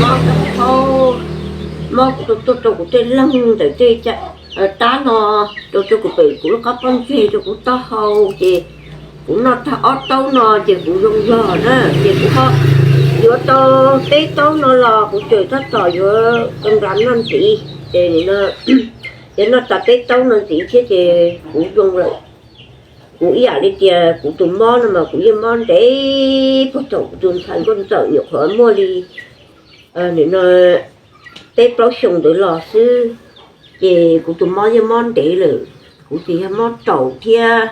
Mob, mob kuv tuaj rau kuv tej leeg ntawm tej tab no, rau rau kuv pem kuv lub qab pob ntseg rau kuv taub hau ces kuv noj tag ob taub no ces kuv zoo zog na, ces kuv ho yuav tau peb taub no los kuv tseem tab tom yuav ka nra noj ntxiv ces yuav noj tag peb taub no ntxiv thiab ces kuv zoo lawm. Kuv ib yam li tias kuv tus mob no mas kuv yeej mob ntev puag thaum kuv tus ntxhais nkauj ntxawm nyuam qhuav muaj li nim no peb plaub xyoos ntawd los xwb, ces kuv tus mob yeej mob ntev lawm. Kuv ces yog mob raum thiab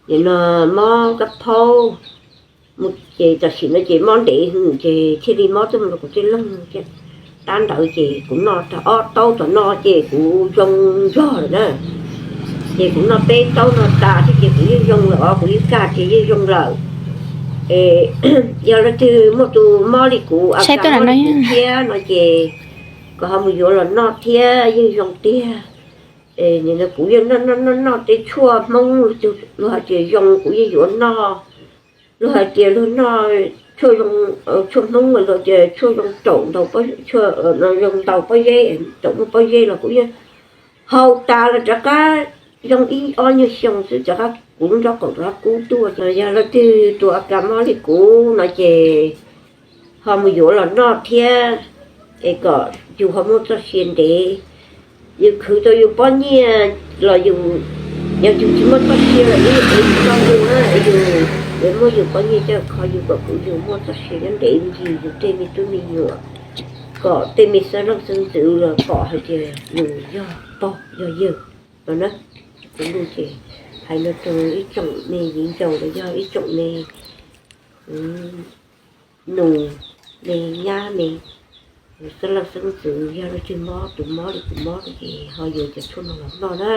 nim no mob kab phaub, ces tam sim no ces mob ntev hwv ces thiaj li mob tuaj mus rau kuv tej leeg thiab. Tab ntawd ces kuv noj tag ob taub tom no ces kuv zoo zog lawm na. Ces kuv noj peb taub no tas thiab ces kuv yeej zoo lawm os, kuv yeej kaj ces yeej zoo lawm. Es yog leej twg muaj tus mob li kuv, a, mob li kuv thiab no ces kom ho mus yuav los noj thiab yeej zoo tiag. Nim no kuv yeej noj noj noj tej tshuaj Hmoob, luag hais tias zoo kuv yeej yuav noj. Luag hais tias luag noj tshuaj Hmoob, luag tias tshuaj zoo raum, zoo ntaus pob zeb, raum muaj pob zeb los kuv yeej haus tas los rov qab zoo ib ob nyuag xyoo xwb rov qab kuv lub nrob qaum rov qab kub tuaj. Yog leej twg tus a kas mob li kuv no ces ho mus yuav los noj thiab, es kom yus ho muaj txoj sia ntev. Yus khwv tau yus pob nyiaj los yus, yog yus tsis muaj txoj sia los yus tsis tau yus na, yus yuav muab yus pob nyiaj coj kho yus kom kuv yus muaj txoj sia nyob ntev ncig yus tej me tub me nyuam, kom tej me xeeb leej xeeb ntxwv los pom hais tias yus yog pog yog yawg no na. Kuv lus ces hais no rau ib tsoom me viv ncaus los yog ib tsoom me nus, me nyab me xeeb leej xeeb ntxwv, yog leej twg mob tus mob li kuv mob ces ho yuav cov tshuaj no los noj na.